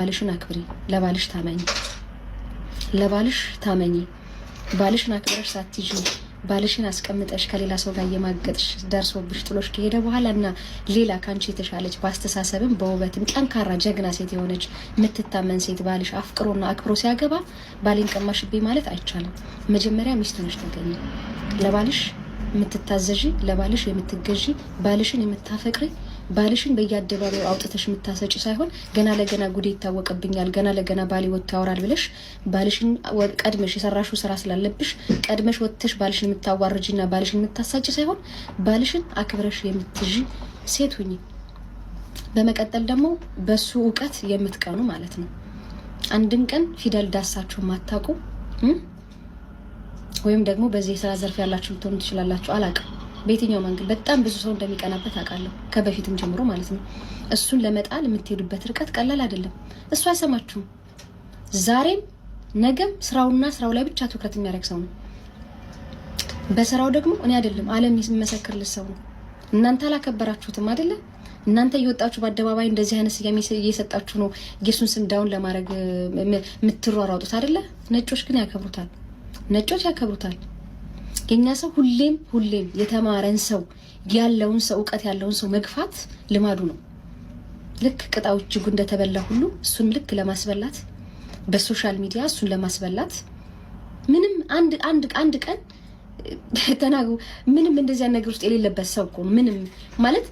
ባልሽን አክብሪ፣ ለባልሽ ታመኚ፣ ለባልሽ ታመኚ። ባልሽን አክብረሽ ሳትይዢ ባልሽን አስቀምጠሽ ከሌላ ሰው ጋር እየማገጥሽ ደርሶብሽ ጥሎሽ ከሄደ በኋላ እና ሌላ ከአንቺ የተሻለች በአስተሳሰብም በውበትም ጠንካራ ጀግና ሴት የሆነች የምትታመን ሴት ባልሽ አፍቅሮና አክብሮ ሲያገባ ባሌን ቀማሽብኝ ማለት አይቻልም። መጀመሪያ ሚስት ሆነሽ ተገኚ። ለባልሽ የምትታዘዢ፣ ለባልሽ የምትገዢ፣ ባልሽን የምታፈቅሪ፣ ባልሽን በየአደባባዩ አውጥተሽ የምታሰጪ ሳይሆን ገና ለገና ጉዴ ይታወቅብኛል፣ ገና ለገና ባሌ ወጥቶ ያወራል ብለሽ ባልሽን ቀድመሽ የሰራሽው ስራ ስላለብሽ ቀድመሽ ወጥተሽ ባልሽን የምታዋርጂና ባልሽን የምታሳጪ ሳይሆን ባልሽን አክብረሽ የምትይዢ ሴት ሁኚ። በመቀጠል ደግሞ በሱ እውቀት የምትቀኑ ማለት ነው። አንድም ቀን ፊደል ዳሳችሁ ማታውቁ ወይም ደግሞ በዚህ የስራ ዘርፍ ያላችሁ ልትሆኑ ትችላላችሁ። አላውቅም በየትኛው መንገድ በጣም ብዙ ሰው እንደሚቀናበት አውቃለሁ፣ ከበፊትም ጀምሮ ማለት ነው። እሱን ለመጣል የምትሄዱበት ርቀት ቀላል አይደለም። እሱ አይሰማችሁም። ዛሬም ነገም ስራውና ስራው ላይ ብቻ ትኩረት የሚያደርግ ሰው ነው። በስራው ደግሞ እኔ አይደለም ዓለም የሚመሰክርለት ሰው ነው። እናንተ አላከበራችሁትም አይደለ? እናንተ እየወጣችሁ በአደባባይ እንደዚህ አይነት ስያሜ እየሰጣችሁ ነው የሱን ስም down ለማድረግ የምትሯሯጡት አይደለ? ነጮች ግን ያከብሩታል። ነጮች ያከብሩታል። የኛ ሰው ሁሌም ሁሌም የተማረን ሰው፣ ያለውን ሰው፣ እውቀት ያለውን ሰው መግፋት ልማዱ ነው። ልክ ቅጣው እጅጉ እንደተበላ ሁሉ እሱን ልክ ለማስበላት በ social media እሱን ለማስበላት ምንም አንድ አንድ አንድ ቀን ተናግሮ ምንም እንደዚያ ነገር ውስጥ የሌለበት ሰው እኮ ነው። ምንም ማለት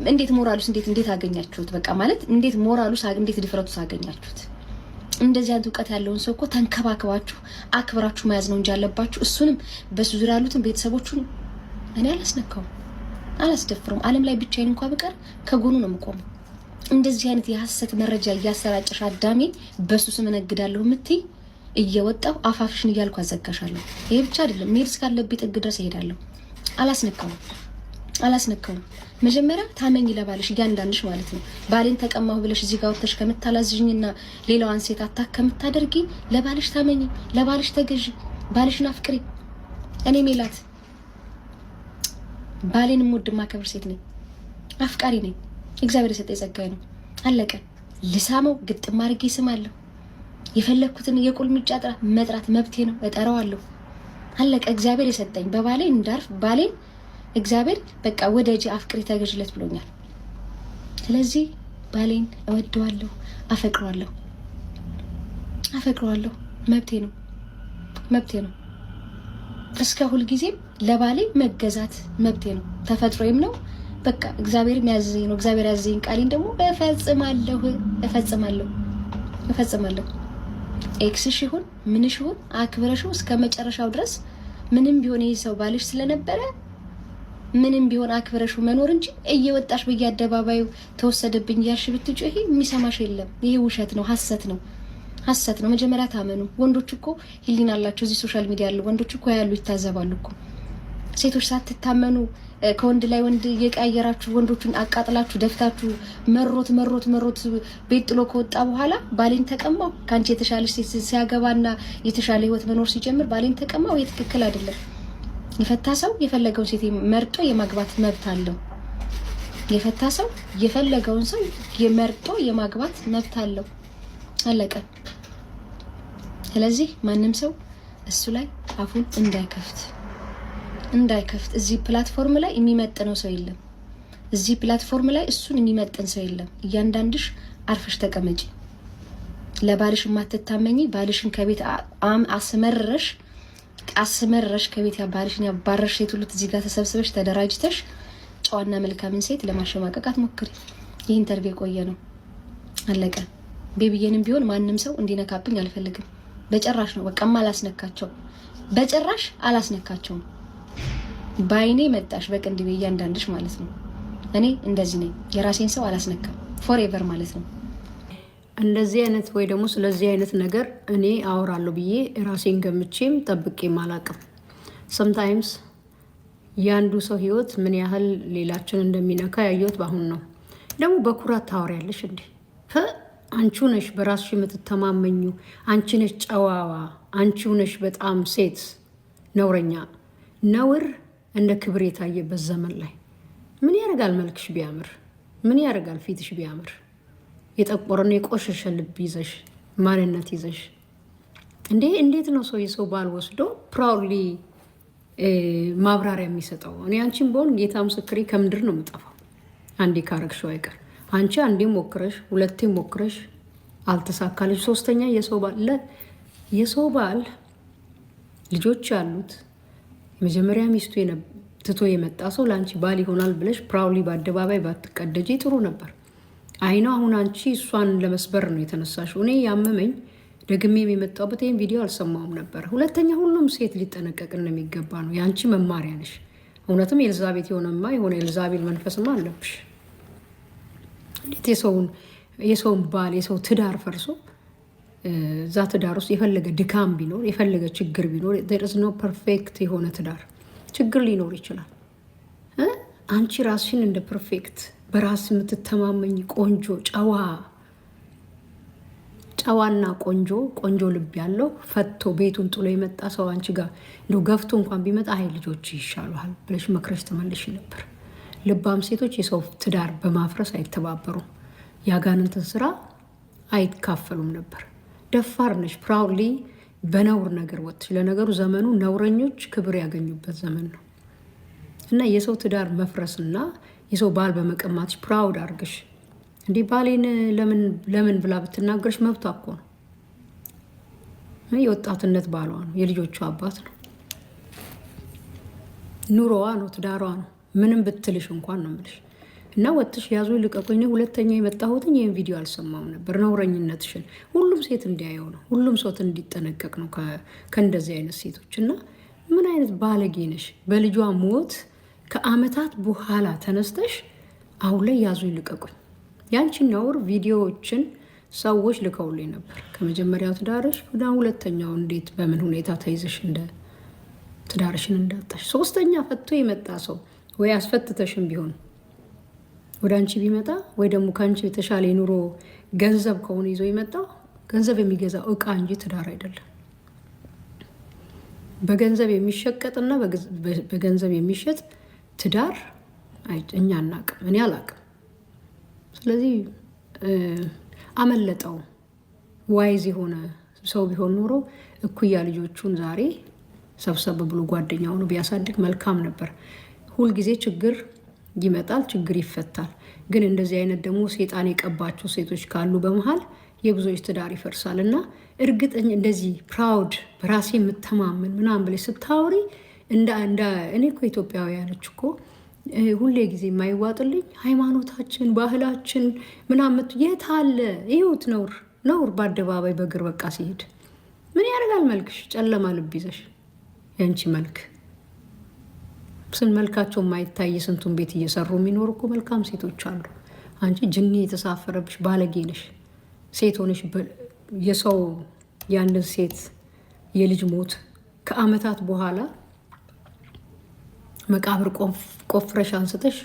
እንዴት ሞራሉስ እንዴት አገኛችሁት? በቃ ማለት እንዴት ሞራሉስ እንዴት ድፍረቱስ አገኛችሁት? እንደዚህ አይነት እውቀት ያለውን ሰው እኮ ተንከባክባችሁ አክብራችሁ መያዝ ነው እንጂ ያለባችሁ። እሱንም በሱ ዙሪያ ያሉትን ቤተሰቦቹን እኔ አላስነካውም፣ አላስደፍረውም። ዓለም ላይ ብቻዬን እንኳ ብቀር ከጎኑ ነው የምቆመው። እንደዚህ አይነት የሀሰት መረጃ እያሰራጨሽ አዳሜ በሱ ስም እነግዳለሁ የምትይ እየወጣሁ አፋፍሽን እያልኩ አዘጋሻለሁ። ይሄ ብቻ አይደለም፣ መሄድ እስካለብኝ ጥግ ድረስ እሄዳለሁ። አላስነካውም፣ አላስነካውም። መጀመሪያ ታመኝ ለባልሽ እያንዳንድሽ ማለት ነው። ባሌን ተቀማሁ ብለሽ እዚህ ጋር ወጥተሽ ከምታላዝዥኝና ሌላዋን ሴት attack ከምታደርጊ ለባልሽ ታመኝ፣ ለባልሽ ተገዢ፣ ባልሽን አፍቅሪ። እኔ ሜላት ባሌን የምወድ ማከብር ሴት ነኝ፣ አፍቃሪ ነኝ። እግዚአብሔር የሰጠኝ ጸጋዬ ነው። አለቀ። ልሳመው ግጥም አድርጌ ስማለሁ። የፈለግኩትን የቁልምጫ ጥራ መጥራት መብቴ ነው፣ እጠራዋለሁ። አለቀ። እግዚአብሔር የሰጠኝ በባሌ እንዳርፍ ባሌን እግዚአብሔር በቃ ወደጂ አፍቅሪ ተገዥለት ብሎኛል። ስለዚህ ባሌን እወደዋለሁ፣ አፈቅረዋለሁ፣ አፈቅረዋለሁ። መብቴ ነው፣ መብቴ ነው። እስከ ሁልጊዜም ለባሌ መገዛት መብቴ ነው፣ ተፈጥሮዬም ነው። በቃ እግዚአብሔር የሚያዘኝ ነው። እግዚአብሔር ያዘኝ ቃሌን ደግሞ እፈጽማለሁ፣ እፈጽማለሁ፣ እፈጽማለሁ። ex ሽ ይሁን ምንሽ ይሁን አክብረሽው እስከ መጨረሻው ድረስ ምንም ቢሆን ይህ ሰው ባልሽ ስለነበረ ምንም ቢሆን አክብረሽው መኖር እንጂ እየወጣሽ በየአደባባዩ ተወሰደብኝ እያልሽ ብትጮሂ የሚሰማሽ የለም። ይሄ ውሸት ነው፣ ሀሰት ነው፣ ሀሰት ነው። መጀመሪያ ታመኑ። ወንዶች እኮ ሕሊና አላቸው። እዚህ social media ያሉ ወንዶች እኮ ያሉ ይታዘባሉ እኮ። ሴቶች ሳትታመኑ ከወንድ ላይ ወንድ እየቀያየራችሁ ወንዶቹን አቃጥላችሁ ደፍታችሁ መሮት መሮት መሮት ቤት ጥሎ ከወጣ በኋላ ባሌን ተቀማው፣ ከአንቺ የተሻለች ሴት ሲያገባና የተሻለ ህይወት መኖር ሲጀምር ባሌን ተቀማው፣ ይህ ትክክል አይደለም። የፈታ ሰው የፈለገውን ሴት መርጦ የማግባት መብት አለው። የፈታ ሰው የፈለገውን ሰው መርጦ የማግባት መብት አለው። አለቀ። ስለዚህ ማንም ሰው እሱ ላይ አፉን እንዳይከፍት እንዳይከፍት። እዚህ platform ላይ የሚመጥነው ሰው የለም። እዚህ platform ላይ እሱን የሚመጥን ሰው የለም። እያንዳንድሽ አርፈሽ ተቀመጪ። ለባልሽ የማትታመኚ ባልሽን ከቤት አስመረሽ አስመረሽ ከቤት ያባልሽን ያባረሽ ሴት ሁሉ እዚህ ጋር ተሰብስበሽ ተደራጅተሽ ጨዋና መልካምን ሴት ለማሸማቀቅ አትሞክሪ። ይህ interview የቆየ ነው፣ አለቀ። ቤቢዬንም ቢሆን ማንም ሰው እንዲነካብኝ አልፈልግም። በጭራሽ ነው በቃ አላስነካቸው፣ በጭራሽ አላስነካቸውም። በአይኔ መጣሽ በቅንድቤ እያንዳንድሽ ማለት ነው። እኔ እንደዚህ ነኝ። የራሴን ሰው አላስነካም forever ማለት ነው። እንደዚህ አይነት ወይ ደግሞ ስለዚህ አይነት ነገር እኔ አወራለሁ ብዬ ራሴን ገምቼም ጠብቄም አላቅም። Sometimes የአንዱ ሰው ህይወት ምን ያህል ሌላችን እንደሚነካ ያየሁት በአሁን ነው። ደግሞ በኩራት ታወሪያለሽ እንዴ? አንቺው ነሽ በራስሽ የምትተማመኙ፣ አንቺ ነሽ ጨዋዋ፣ አንቺው ነሽ በጣም ሴት ነውረኛ። ነውር እንደ ክብር የታየበት ዘመን ላይ ምን ያደርጋል መልክሽ ቢያምር፣ ምን ያደርጋል ፊትሽ ቢያምር? የጠቆረን የቆሸሸ ልብ ይዘሽ፣ ማንነት ይዘሽ እንዴ፣ እንዴት ነው ሰው የሰው ባል ወስዶ proudly ማብራሪያ የሚሰጠው? እኔ አንቺን ብሆን ጌታ ምስክሬ ከምድር ነው የምጠፋው። አንዴ ካረግሽው አይቀር አንቺ አንዴ ሞክረሽ ሁለቴ ሞክረሽ አልተሳካልሽ፣ ሶስተኛ የሰው ባል ልጆች ያሉት የመጀመሪያ ሚስቱ ትቶ የመጣ ሰው ለአንቺ ባል ይሆናል ብለሽ proudly በአደባባይ ባትቀደጂ ጥሩ ነበር። I know አሁን አንቺ እሷን ለመስበር ነው የተነሳሽው። እኔ ያመመኝ ደግሜም የመጣሁበት ይህን ቪዲዮ አልሰማውም ነበር። ሁለተኛ ሁሉም ሴት ሊጠነቀቅ እንደሚገባ ነው። የአንቺ መማሪያ ነሽ። እውነትም ኤልዛቤት የሆነማ የሆነ ኤልዛቤል መንፈስማ አለብሽ። እንዴት የሰውን ባል፣ የሰው ትዳር ፈርሶ እዛ ትዳር ውስጥ የፈለገ ድካም ቢኖር፣ የፈለገ ችግር ቢኖር፣ there is no perfect የሆነ ትዳር፣ ችግር ሊኖር ይችላል። አንቺ ራስሽን እንደ perfect በራስ የምትተማመኝ ቆንጆ፣ ጨዋ፣ ጨዋና ቆንጆ ቆንጆ ልብ ያለው ፈቶ ቤቱን ጥሎ የመጣ ሰው አንቺ ጋር እንደው ገፍቶ እንኳን ቢመጣ አይ ልጆች ይሻሉሃል ብለሽ መክረሽ ተመልሽ ነበር። ልባም ሴቶች የሰው ትዳር በማፍረስ አይተባበሩም። የአጋንንትን ስራ አይካፈሉም ነበር። ደፋር ነሽ። Proudly በነውር ነገር ወጥሽ። ለነገሩ ዘመኑ ነውረኞች ክብር ያገኙበት ዘመን ነው እና የሰው ትዳር መፍረስና የሰው ባል በመቀማትሽ proud አድርገሽ እንዲህ ባሌን ለምን ለምን ብላ ብትናገርሽ መብቷ እኮ ነው። የወጣትነት ባሏ ነው፣ የልጆቹ አባት ነው፣ ኑሮዋ ነው፣ ትዳሯ ነው። ምንም ብትልሽ እንኳን ነው የምልሽ። እና ወጥሽ ያዙ ልቀቁኝ። ሁለተኛ የመጣሁትን ይህን ቪዲዮ አልሰማውም ነበር። ነውረኝነትሽን ሁሉም ሴት እንዲያየው ነው፣ ሁሉም ሰው እንዲጠነቀቅ ነው ከእንደዚህ አይነት ሴቶች። እና ምን አይነት ባለጌ ነሽ? በልጇ ሞት ከአመታት በኋላ ተነስተሽ አሁን ላይ ያዙ ልቀቁኝ። ያንቺን ነውር ቪዲዮዎችን ሰዎች ልከውልኝ ነበር። ከመጀመሪያው ትዳርሽ ወደ ሁለተኛው እንዴት በምን ሁኔታ ተይዘሽ እንደ ትዳርሽን እንዳጣሽ፣ ሶስተኛ ፈቶ የመጣ ሰው ወይ አስፈትተሽም ቢሆን ወደ አንቺ ቢመጣ ወይ ደግሞ ከአንቺ የተሻለ የኑሮ ገንዘብ ከሆነ ይዞ የመጣው ገንዘብ የሚገዛው እቃ እንጂ ትዳር አይደለም። በገንዘብ የሚሸቀጥና በገንዘብ የሚሸጥ ትዳር እኛ አናቅም፣ እኔ አላቅም። ስለዚህ አመለጠው። Wise የሆነ ሰው ቢሆን ኖሮ እኩያ ልጆቹን ዛሬ ሰብሰብ ብሎ ጓደኛ ሆኖ ቢያሳድግ መልካም ነበር። ሁልጊዜ ችግር ይመጣል፣ ችግር ይፈታል። ግን እንደዚህ አይነት ደግሞ ሴጣን የቀባቸው ሴቶች ካሉ በመሀል የብዙዎች ትዳር ይፈርሳል። እና እርግጠኛ እንደዚህ proud በራሴ የምተማመን ምናምን ብለሽ ስታወሪ እንደ እኔ እኮ ኢትዮጵያውያኖች እኮ ሁሌ ጊዜ የማይዋጥልኝ ሃይማኖታችን፣ ባህላችን ምናምን የት አለ? ይሁት ነውር ነውር በአደባባይ በእግር በቃ ሲሄድ ምን ያደርጋል መልክሽ? ጨለማ ልብ ይዘሽ ያንቺ መልክ ስን መልካቸው የማይታይ ስንቱን ቤት እየሰሩ የሚኖሩ እኮ መልካም ሴቶች አሉ። አንቺ ጅኒ የተሳፈረብሽ ባለጌ ነሽ። ሴት ሆነሽ የሰው የአንድን ሴት የልጅ ሞት ከአመታት በኋላ መቃብር ቆፍረሽ አንስተሽ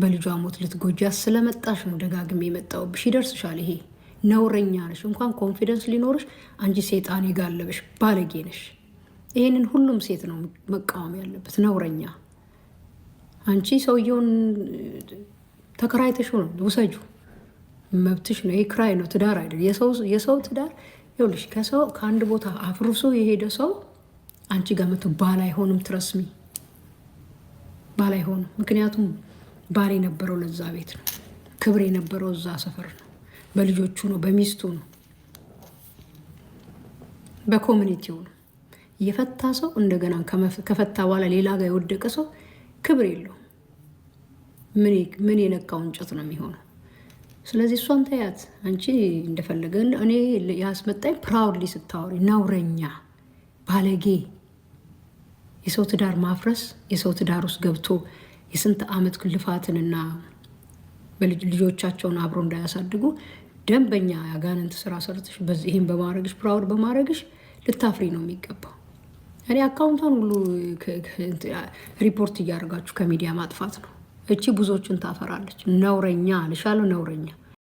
በልጇ ሞት ልትጎጃት ስለመጣሽ ነው ደጋግሜ የመጣሁብሽ። ይደርስሻል። ይሄ ነውረኛ ነሽ። እንኳን confidence ሊኖርሽ አንቺ ሴጣን የጋለበሽ ባለጌ ነሽ። ይህንን ሁሉም ሴት ነው መቃወም ያለበት። ነውረኛ አንቺ ሰውየውን ተከራይተሽው ነው፣ ውሰጁ፣ መብትሽ ነው። ይህ ክራይ ነው፣ ትዳር አይደል። የሰው ትዳር ይኸውልሽ፣ ከሰው ከአንድ ቦታ አፍርሶ የሄደ ሰው አንቺ ጋር መቶ ባል አይሆንም። Trust me፣ ባል አይሆንም። ምክንያቱም ባል የነበረው ለዛ ቤት ነው። ክብር የነበረው እዛ ሰፈር ነው፣ በልጆቹ ነው፣ በሚስቱ ነው፣ በ community ው ነው። የፈታ ሰው እንደገና ከፈታ በኋላ ሌላ ጋር የወደቀ ሰው ክብር የለውም። ምን የነካው እንጨት ነው የሚሆነው? ስለዚህ እሷን ተያት። አንቺ እንደፈለገ እኔ ያስመጣኝ proudly ስታወሪ ነውረኛ ባለጌ፣ የሰው ትዳር ማፍረስ፣ የሰው ትዳር ውስጥ ገብቶ የስንት ዓመት ልፋትንና ልጆቻቸውን አብሮ እንዳያሳድጉ ደንበኛ ያጋንንት ስራ ሰርተሽ ይህን በማድረግሽ፣ proud በማድረግሽ ልታፍሪ ነው የሚገባው። እኔ account ቷን ሁሉ ሪፖርት እያደረጋችሁ ከሚዲያ ማጥፋት ነው። እቺ ብዙዎችን ታፈራለች። ነውረኛ አልሻለሁ፣ ነውረኛ።